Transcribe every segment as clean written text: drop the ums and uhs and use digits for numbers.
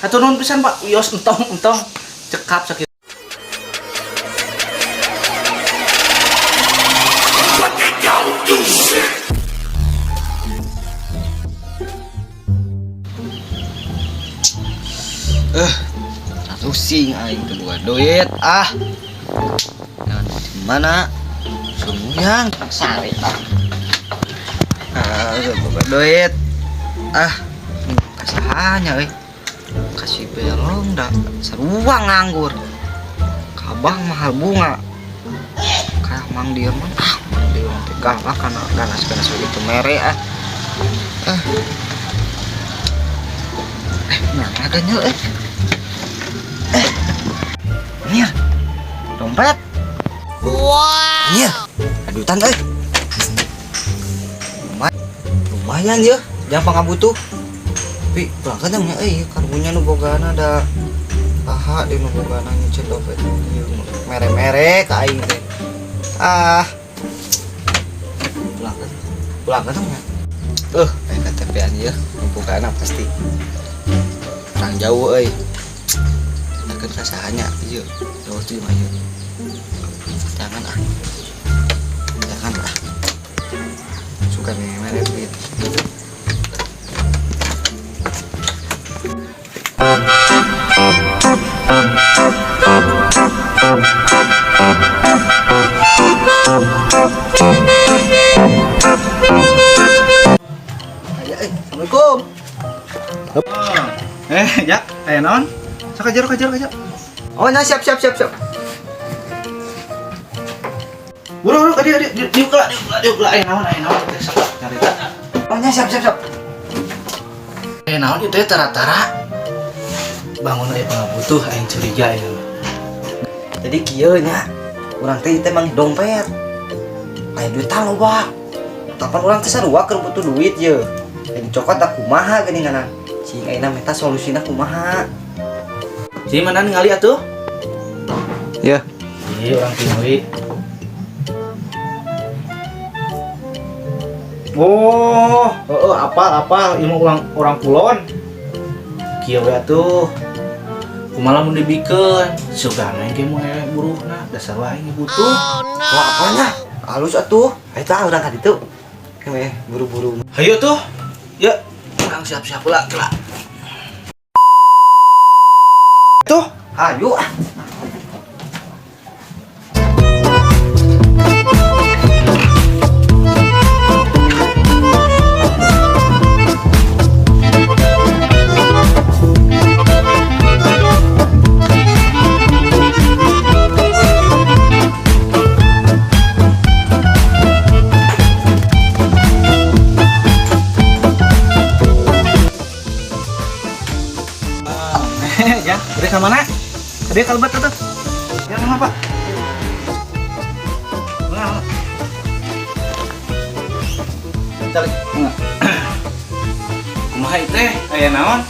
Hatur nuhun pisan, Pak. Wios entong-entong cekap sakitu. Eh, pusing aing teu boga duit ah. Jangan di mana? Sumuyang sare ah. Ah, teu boga duit. Ah, kasahanya euy. Kasih belong dah saruang nganggur. Kabang mahal bunga. Kayak Mang Dirman ah, Mang Dirman teh galak kana ganas-ganas begitu mere ah. Ah. Nah, ada nyel eh. Nyir. Dompet. Wow. Nyir. Adutan euy. Lumayan ya, jangan pangabutuh. Tapi pulangkeun nya euy, karunya nu bogana da saha di nu bogana nyieun dompet ieu mere-mere ka aing teh. Ah. Pulangkeun. Pulangkeun nya. Aya KTP-an ieu, nu bogana pasti. Orang jauh euy. Akan kasahanya ieu, jauh tuh mah ieu. Jangan ah. Jangan ah. Suka nih mere duit. Aya, Assalamualaikum. Jak, aya naon? Sok kajar kajar kajar. Oh, nah siap siap siap siap. Buru buru ka dieu dieu diuk lah diuk lah diuk lah aya naon teh sok nyarita. Oh, nya siap siap siap. Aya naon ieu teh tara-tara. Bangun aya pangabutuh aing curiga ieu. Jadi kieu nya, urang teh teh mang dompet. Aya duitan loba. Tapan urang teh sarua keur butuh duit ye. Aya dicokot da kumaha geuningan. Cing ayeuna meta solusina kumaha. Cing mana ningali atuh? Ya. Iya, urang tingali. Oh, heeh, apal apal ieu mah urang kulon. Kieu we atuh. Kumaha mun dibikeun? Sugana ge mun aya buruhna, dasar wae butuh. Wah, apanya? Halus atuh. Eta urang ka ditu. Heuh, buru-buru. Hayu tuh. Ya, urang siap-siap heula lah. Tuh, Hayu ah. Ya, udah ke mana? Tadi kalbat tuh. Ya, mana Pak? Mana, mana? Cari. Mana? Kumaha ieu teh? Aya naon?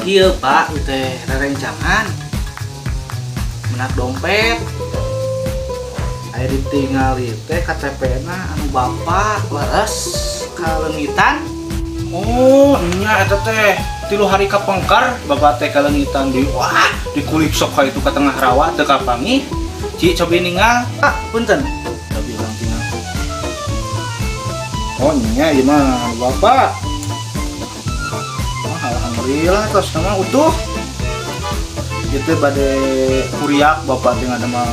Ieu Pak, ieu teh rerencangan. Menak dompet. Aya ditingali teh KTP-na anu bapak leres kaleungitan. Oh, nya eta teh 3 hari kapengkar bapak teh kaleungitan di wah dikulik sok ka itu ka tengah rawa teu kapanggih. Ci cobi ningal. Ah, punten. Cobi urang tinggal. Oh, nya ieu mah anu bapak. Wah, alhamdulillah tos nama utuh. Ieu teh bade kuriak bapak teh ngadamel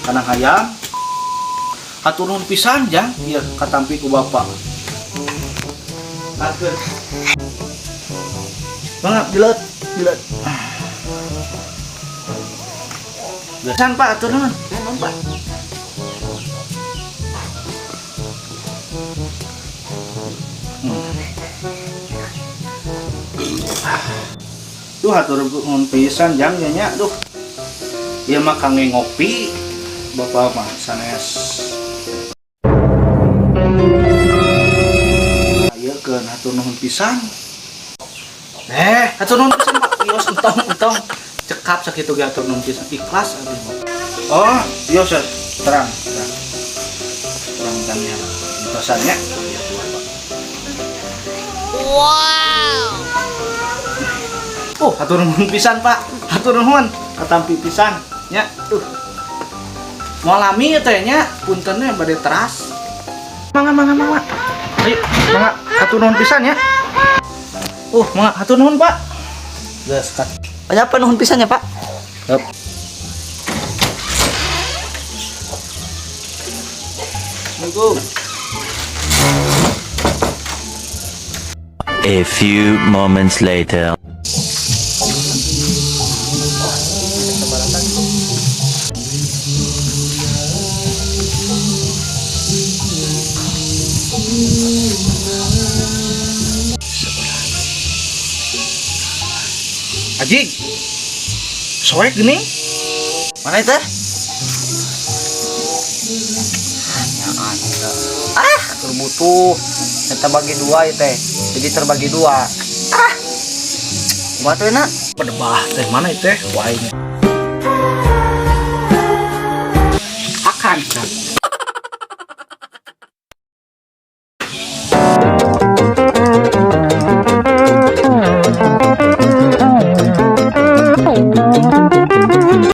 kana hayam. Hatur nuhun pisan jang ieu katampi ku bapak. Atur. Banget dileut, dileut. Pisan Pak, atur nuhun. Ya, nuhun Pak. Duh, atur nuhun pisan jang nya nya. Duh. Ieu mah kangge ngopi bapak mah sanes. Ieu keun hatur nuhun pisan. Hatur nuhun pisan Pak. Wios entong-entong cekap sakitu ge hatur nuhun pisan. Ikhlas abdi mah. Oh, iya sir. Terang, terang. Terang tanya. Entosannya. Iya, Pak. Wow. Oh, hatur nuhun pisan, Pak. Hatur nuhun. Katampi pisan nya. Tuh. Moal lami teh nya, punten nya bade teras. Mangga, mangga, mangga. Ayo, mangga, hatur nuhun pisan ya. Mangga, hatur nuhun, Pak. Geus kat. Banyak apa nuhun pisan ya, Pak? Hup. Assalamualaikum. A few moments later. Ajig. Soek gini. Mana itu? Ah, keur butuh. Eta bagi dua ieu teh. Jadi terbagi dua. Ah. Kumaha tuh, nak? Pedebah teh mana itu teh? Wah ini.